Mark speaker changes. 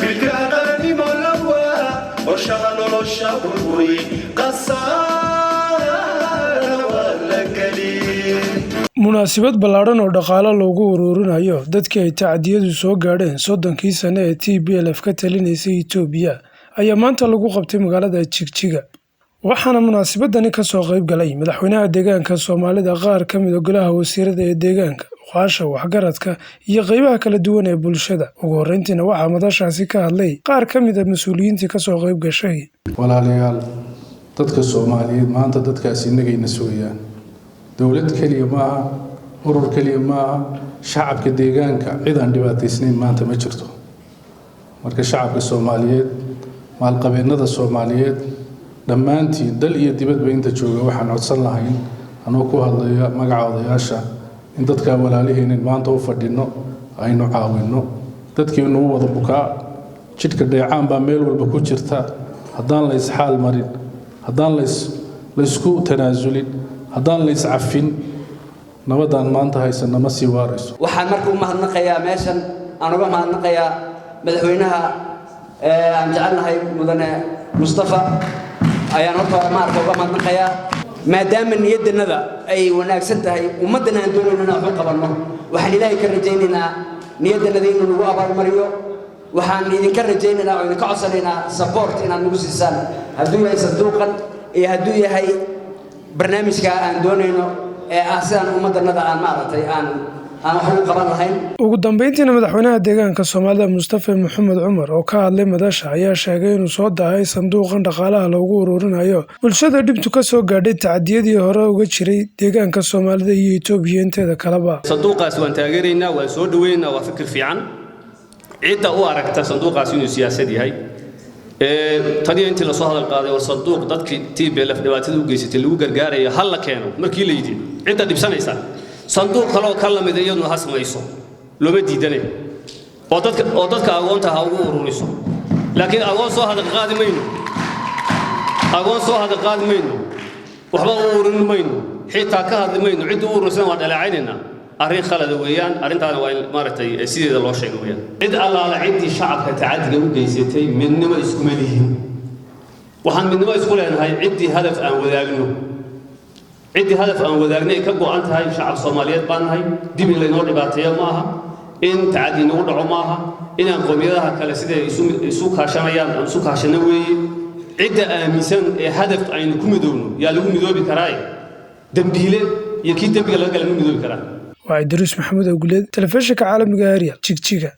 Speaker 1: Milkaha qarannimo lawaa, qorshaha nolosha burburi, qasaarana waa la geli.
Speaker 2: Munaasabad ballaadhan oo dhaqaale loogu ururinayo dadkii ay tacadiyadu soo gaadheen 30kii sane ee TPLF ka talinaysay Itoobiya ayaa maanta lagu qabtay magaalada Jigjiga. Waxaana munaasabadani kasoo qayb galay madaxweynaha deegaanka Soomaalida, qaar ka mid ah golaha wasiirada ee deegaanka, oqaasha, waxgaradka iyo qeybaha kala duwan ee bulshada. Ugu horreyntiina waxaa madashaasi ka hadlay qaar ka mid ah mas-uuliyiintii kasoo qayb gashay.
Speaker 3: Walaalayaal, dadka Soomaaliyeed maanta dadkaasi innagayna sugayaan. Dowlad keliya maaha, urur keliya maaha, shacabka deegaanka cid aan dhibaataysnayn maanta ma jirto. Marka shacabka Soomaaliyeed, maalqabeennada Soomaaliyeed, dhammaantiin dal iyo dibadba inta jooga, waxaan codsan lahayn, anoo ku hadlaya magaca odayaasha, in dadkaa walaaliheenin maanta u fadhinno aynu caawinno. Dadkiinu u wada bukaa, jidhka dheecaan baa meel walba ku jirta. Haddaan la isxaal marin, haddaan laysku tanaasulin, haddaan la iscafin, nabaddaan maanta haysanna ma sii waarayso.
Speaker 4: Waxaan marka u mahadnaqayaa, meeshan aan uga mahadnaqayaa madaxweynaha aan jecelnahay, mudane Mustafa, ayaan horta hore maarka uga mahadnaqayaa. Maadaama niyadannada ay wanaagsan tahay, ummaddana aan doonayno inaan wax u qabanno, waxaan Ilaahay ka rajaynaynaa niyadannada inuu nagu abaalmariyo. Waxaan idinka rajaynaynaa oo idinka codsanaynaa support inaad nagu siisaan, hadduu yahay sanduuqan iyo hadduu yahay barnaamijka aan doonayno ee ah sidaan ummadannada aan maaragtay aan wax ugu qaban lahayn.
Speaker 2: Ugu dambeyntiina madaxweynaha deegaanka Soomaalida, Mustafa Maxamed Cumar, oo ka hadlay madasha ayaa sheegay inuu soo daahay sanduuqan dhaqaalaha loogu ururinayo bulshada dhibtu ka soo gaadhay tacadiyadii hore uga jiray deegaanka Soomaalida iyo Itoobiya inteeda kaleba.
Speaker 5: Sanduuqaas waan taageeraynaa, waan soo dhaweynaynaa, waa fikir fiican. Cidda u aragta sanduuqaas inuu siyaasad yahay, taniyo intii lasoo hadal qaaday war sanduuq dadkii TPLF dhibaatada u geysatay lagu gargaarayo hal la keeno markii la yidhi, cidda dhibsanaysa sanduuq kaleoo ka lamida iyaduna ha samayso, looma diidane, oo dadka agoonta ha ugu ururiso. Laakiin agoon soo hadal qaadi mayno, agoon soo hadal qaadi mayno, waxba u ururin mayno, xitaa ka hadli mayno. Cidda u ururisana waa dhaleecaynaynaa. Arrin khalada weeyaan arrintaana, waa in maaragtay sideeda loo sheego weeyaan. Cid allaala ciddii shacabka tacadiga u geysatay midnimo iskuma lihin. Waxaan midnimo isku leenahay ciddii hadaf aan wadaagno, ciddii hadaf aan wadaagno ay ka go'an tahay. Shacab Soomaaliyeed baan nahay. Dib in laynoo dhibaateeyo ma aha, in tacadi nagu dhaco ma aha, inaan qowmiyadaha kale siday isu kaashanayaan aan isu kaashanno weeye. Cidda aaminsan ee hadaf aynu ku midoowno yaa lagu midoobi karaaye, dembiile iyo kii dembiga laga gala ma midoobi karaa.
Speaker 2: Waa Idriis Maxamuud Awguleed, telefishinka caalamiga Ariel, Jigjiga.